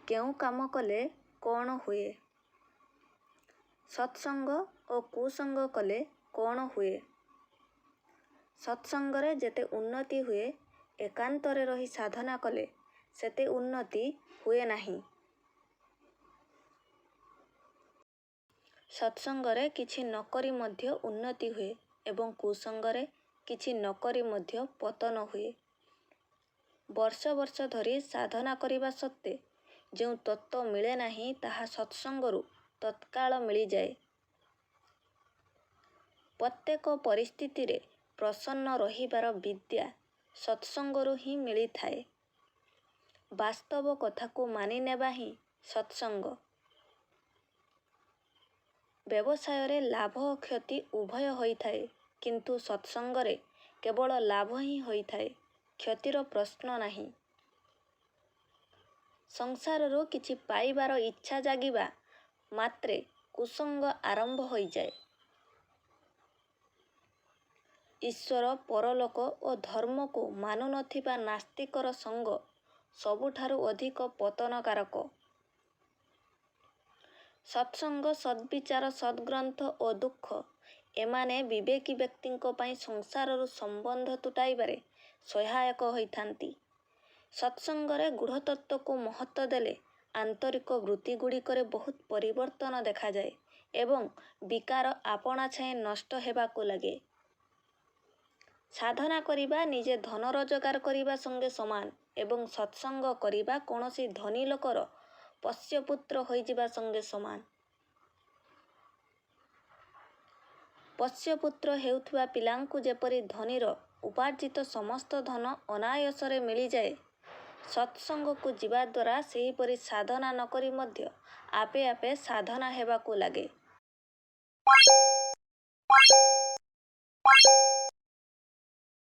କେଉଁ କାମ କଲେ କ'ଣ ହୁଏ? ସତ୍ସଙ୍ଗ ଓ କୁସଙ୍ଗ କଲେ କ'ଣ ହୁଏ? ସତ୍ସଙ୍ଗରେ ଯେତେ ଉନ୍ନତି ହୁଏ, ଏକାନ୍ତରେ ରହି ସାଧନା କଲେ ସେତେ ଉନ୍ନତି ହୁଏ ନାହିଁ। ସତ୍ସଙ୍ଗରେ କିଛି ନ କରି ମଧ୍ୟ ଉନ୍ନତି ହୁଏ ଏବଂ କୁସଙ୍ଗରେ କିଛି ନ କରି ମଧ୍ୟ ପତନ ହୁଏ। ବର୍ଷ ବର୍ଷ ଧରି ସାଧନା କରିବା ସତ୍ତ୍ୱେ ଯେଉଁ ତତ୍ତ୍ୱ ମିଳେ ନାହିଁ, ତାହା ସତ୍ସଙ୍ଗରୁ ତତ୍କାଳ ମିଳିଯାଏ। ପ୍ରତ୍ୟେକ ପରିସ୍ଥିତିରେ ପ୍ରସନ୍ନ ରହିବାର ବିଦ୍ୟା ସତ୍ସଙ୍ଗରୁ ହିଁ ମିଳିଥାଏ। ବାସ୍ତବ କଥାକୁ ମାନିନେବା ହିଁ ସତ୍ସଙ୍ଗ। ବ୍ୟବସାୟରେ ଲାଭ ଓ କ୍ଷତି ଉଭୟ ହୋଇଥାଏ, କିନ୍ତୁ ସତ୍ସଙ୍ଗରେ କେବଳ ଲାଭ ହିଁ ହୋଇଥାଏ, କ୍ଷତିର ପ୍ରଶ୍ନ ନାହିଁ। ସଂସାରରୁ କିଛି ପାଇବାର ଇଚ୍ଛା ଜାଗିବା ମାତ୍ରେ କୁସଙ୍ଗ ଆରମ୍ଭ ହୋଇଯାଏ। ଈଶ୍ୱର, ପରଲୋକ ଓ ଧର୍ମକୁ ମାନୁ ନ ଥିବା ନାସ୍ତିକର ସଙ୍ଗ ସବୁଠାରୁ ଅଧିକ ପତନକାରକ। ସତ୍ସଙ୍ଗ, ସଦ୍ବିଚାର, ସଦ୍ଗ୍ରନ୍ଥ ଓ ଦୁଃଖ ଏମାନେ ବିବେକୀ ବ୍ୟକ୍ତିଙ୍କ ପାଇଁ ସଂସାରରୁ ସମ୍ବନ୍ଧ ତୁଟାଇବାରେ ସହାୟକ ହୋଇଥାନ୍ତି। ସତ୍ସଙ୍ଗରେ ଗୂଢ଼ତତ୍ତ୍ୱକୁ ମହତ୍ତ୍ୱ ଦେଲେ ଆନ୍ତରିକ ବୃତ୍ତିଗୁଡ଼ିକରେ ବହୁତ ପରିବର୍ତ୍ତନ ଦେଖାଯାଏ ଏବଂ ବିକାର ଆପଣାଛାଏଁ ନଷ୍ଟ ହେବାକୁ ଲାଗେ। ସାଧନା କରିବା ନିଜେ ଧନ ରୋଜଗାର କରିବା ସଙ୍ଗେ ସମାନ ଏବଂ ସତ୍ସଙ୍ଗ କରିବା କୌଣସି ଧନୀ ଲୋକର ପୋଷ୍ୟପୁତ୍ର ହୋଇଯିବା ସଙ୍ଗେ ସମାନ। ପୋଷ୍ୟପୁତ୍ର ହେଉଥିବା ପିଲାଙ୍କୁ ଯେପରି ଧନୀର ଉପାର୍ଜିତ ସମସ୍ତ ଧନ ଅନାୟାସରେ ମିଳିଯାଏ, ସତ୍ସଙ୍ଗକୁ ଯିବାଦ୍ୱାରା ସେହିପରି ସାଧନା ନ କରି ମଧ୍ୟ ଆପେ ଆପେ ସାଧନା ହେବାକୁ ଲାଗେ।